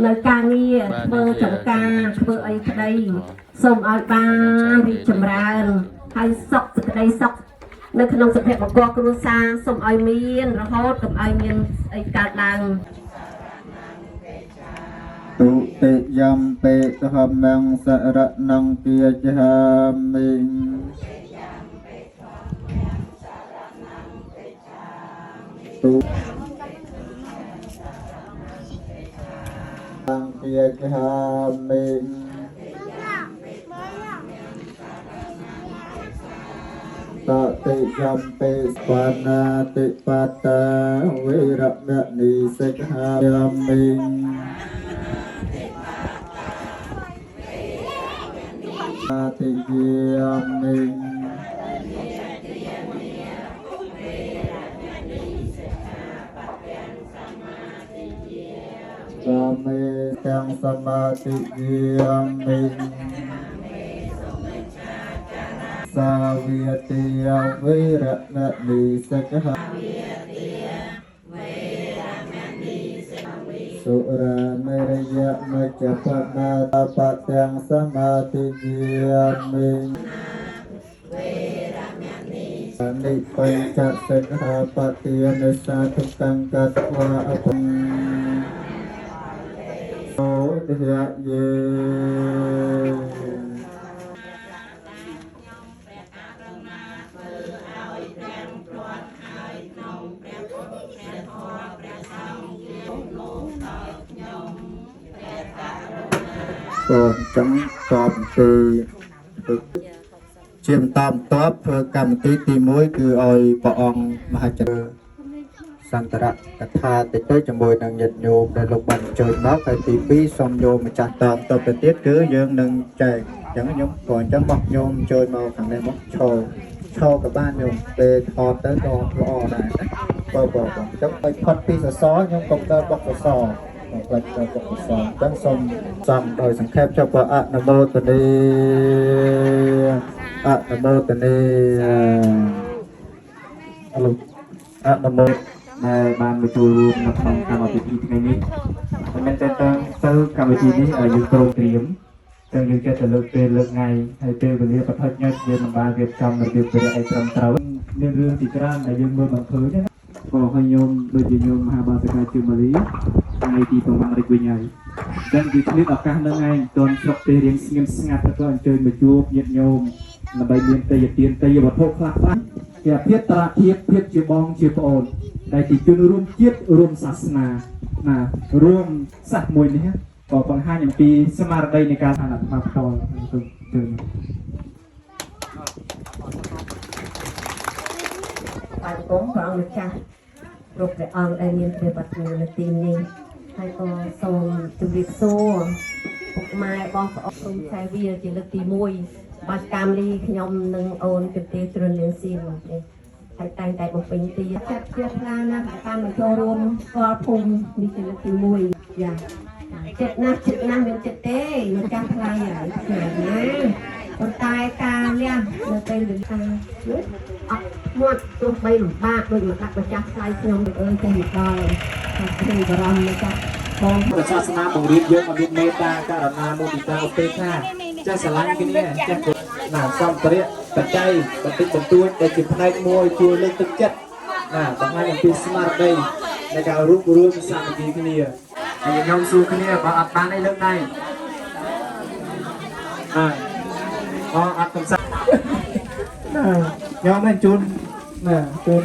នៅការងារធ្វើចំការធ្វើអីក្តីសូមឲ្យបានរីកចម្រើនហើយសុខសេចក្តីសុខនៅក្នុងសុភមង្គលគ្រួសារសូមឲ្យមានរហូតកុំឲ្យមានអីកើតឡើង ទុតិយំពេធម្មងសរណងគាចាមិទុងគាចាមិតតិយំពេស្វានាតិបតាវេរមណីសិក្ខាយាមិ អតិយាមិកាមេទាំងសមាទិយាមិសាវិតិយវេរមណីសិក្ខាសុរាមេរយមជ្ជបមាបទាំងសមាទិយាមិនិបញ្ចសិក្ខាបទានិសាធុកង្កតវៈអភោទយយេក៏ចឹងតបគឺជាបន្តបន្ទាប់ធ្វើកម្មវិធីទី1គឺឲ្យព្រះអង្គមហាចរិយសន្តរកថាតិចទៅជាមួយនឹងញាតិញោមដែលលោកបានអញ្ជើញមកហើយទី2សូមញោមម្ចាស់តទៅទៅទៀតគឺយើងនឹងចែកអញ្ចឹងញោមក៏អញ្ចឹងបោះញោមអញ្ជើញមកខាងនេះមកឈរឈរក៏បានញោមពេលថតទៅក៏ល្អដែរណាបើបើបើអញ្ចឹងឲ្យផុតពីសសរញោមកុំដើរបោះសសរ មកផ្លាច់ដល់ពុទ្ធសាសនាអញ្ចឹងសូមសំដោយសង្ខេបចុះបើអនុមោទនីអនុមោទនីអលោកអនុមោទ ដែលបានមកចូលរួមនៅក្នុងកម្មវិធីថ្ងៃនេះមិនមែនតែទៅទៅកម្មវិធីនេះឲ្យយើងព្រមត្រៀមតែយើងចេះតែលើកពេលលើកថ្ងៃហើយពេលវេលាបឋិតញ៉ាត់យើងមិនបានរៀបចំរបៀបវិរៈអីត្រឹមត្រូវមានរឿងជាច្រើនដែលយើងមើលមិនឃើញណាក៏ឲ្យញោមដូចជាញោមមហាបាសិកាជឿម៉ាលីថ្ងៃទីប្រមាណរិចវិញហើយអញ្ចឹងគឺឆ្លៀតឱកាសនឹងឯងតនស្រុកទេរៀងស្ងៀមស្ងាត់ទៅក៏អញ្ជើញមកជួបញាតិញោមដើម្បីមានទេយទានទេយវត្ថុខ្លះខ្លះជាភាពតរភាពភាពជាបងជាប្អូន ដែលជាជនរួមជាតិរួមសាសនាណារួមសាសមួយនេះក៏បង្ហាញអំពីស្មារតីនៃការឋានៈអាត្មាផ្ទាល់ទៅជើញ បាយបង្គំព្រះអង្គម្ចាស់គ្រប់ព្រះអង្គដែលមានព្រះបត្តិនៅទីនេះហើយក៏សូមជម្រាបសួរពុកម៉ែបងប្អូនសូមខែវាជាលើកទី1បាសកម្មលីខ្ញុំនិងអូនជំទាវជ្រុនលៀងស៊ីមនេះហើយតែងតែបំពេញទាចិត្តជាថ្លាណាស់តាមមកចូលរួមស្គាល់ភូមិនេះជាលើកទី1យ៉ាចិត្តណាស់ចិត្តណាស់មានចិត្តទេម្ចាស់ថ្លៃហើយឆ្ងាយណាស់ប៉ុន្តែការលះនៅពេលវេលាអត់មាត់ទោះបីលំបាកដូចមកដាក់ម្ចាស់ថ្លៃខ្ញុំអើយចេះមកដល់តែព្រួយបារម្ភម្ចាស់បង ព្រះសាសនាបង្រៀនយើងឲ្យមានមេត្តាករុណាមុទិតាឧបេក្ខាចេះស្រឡាញ់គ្នាចេះណាសម្ភារៈបច្ច័យបន្តិចបន្តួចដែលជាផ្នែកមួយជួយលើកទឹកចិត្តណាបង្ហាញអំពីស្មារតីនៃការរួបរួមសាមគ្គីគ្នាហើយខ្ញុំសួរគ្នាបើអត់បានអីលើកដៃអអអត់កំសាណាខ្ញុំនេះជូនណាជូន